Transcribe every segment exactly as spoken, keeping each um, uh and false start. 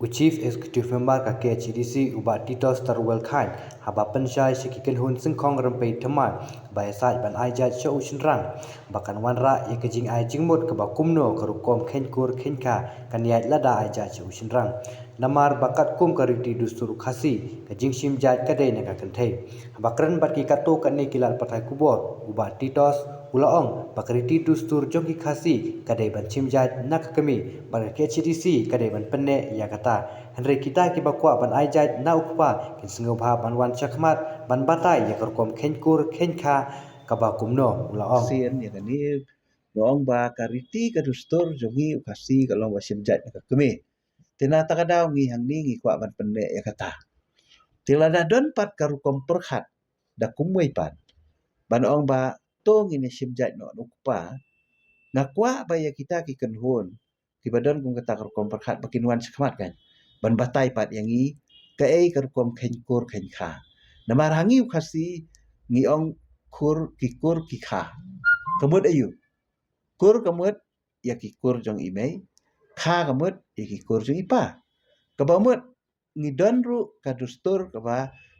U Chief Executive Member ka K H A D C, u Bah Titos Tarwel Khan, haba pynshai sha ki kynhun sengkhong rympei thymmai ba ïasaid ban ai jait sha u shynrang, ba kan wanrah ïa ka jingai jingmut kaba kumno ka rukom kheiñ kur kheiñ kha kan ïaid lada ai jait sha u shynrang. Namar ba katkum ka riti dustur u Khasi, ka jingshim jait ka dei na ka kynthei. Haba kren bad ki katto katne ki lad pathai khubor, u Bah Titos u la ong ba ka riti dustur jong ki Khasi ka dei ban shim jait na ka kmie, bad ka K H A D C ka dei ban pynneh ïa kata. Hynrei kita kiba kwah ban ai jait na u kpa kin sngewbha ban wan shakhmat ban batai ïa ka rukom kheiñ kur kheiñ kha kaba kumno, u la ong. Sien ïa kane, nga ong ba ka riti ka dustur jong ngi u Khasi ka long ba shim jait na ka kmie. Te na kata ka daw ngi hangne ngi kwah ban pynneh ïa kata. Te lada don pat ka rukom pyrkhat da kumwei pat ban ong ba to ngin ïa shim jait noh na u kpa, nga kwah ba ïa kita ki kynhun kiba don kum kata ka rukom pyrkhat ba kin wan shakhmat kan ban batai pat ïa ngi kaei ka rukom kheiñ kur kheiñ kha. Namar ha ngi u Khasi ngi ong kur ki kur ki kha. Ka mut aïu? Kur ka mut ïa ki kur jong i mei, kha ka mut ïa ki kur jong i pa. Kaba mut ngi don ruh ka dustur kaba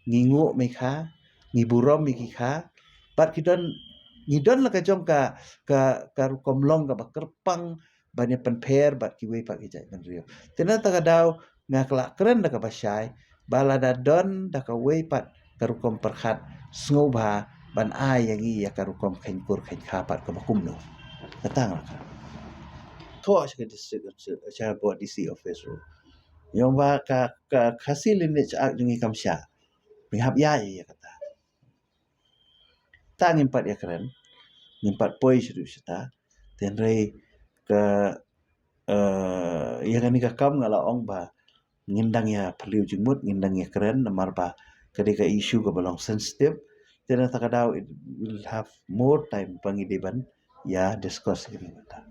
ngi nguh mei kha, ngi burom ïa ki kha, bad ki don, ngi don la ka jong ka, ka, ka rukom long kaba kyrpang ban ïa pynpher bad kiwei pat ki jaitbynriew. Te na kata ka daw nga kwah kren da kaba shai ba lada don da kawei pat ka rukom pyrkhat, sngewbha ban ai ïa ngi ïa ka rukom kheiñ kur kheiñ kha pat kaba kumno. Kata nga kwah. Thoh sha ka district, sha ka D C office ruh. Ïa ba ka, ka Khasi Lineage Act jong ngi kam shah. Ngi hap ïa, ïa kata. Ta ngim pat ïa kren, ngim pat poi shuh shuh ta. Te hynrei ka, eh, ïa kane ka kam nga la ong ba ngin dang ïa phylliew jingmut, ngin dang ïa kren namar ba ka dei ka issue kaba long sensitive. Te na kata ka daw it will have more time ba ngi dei ban ïa discuss ïa kane ka matter.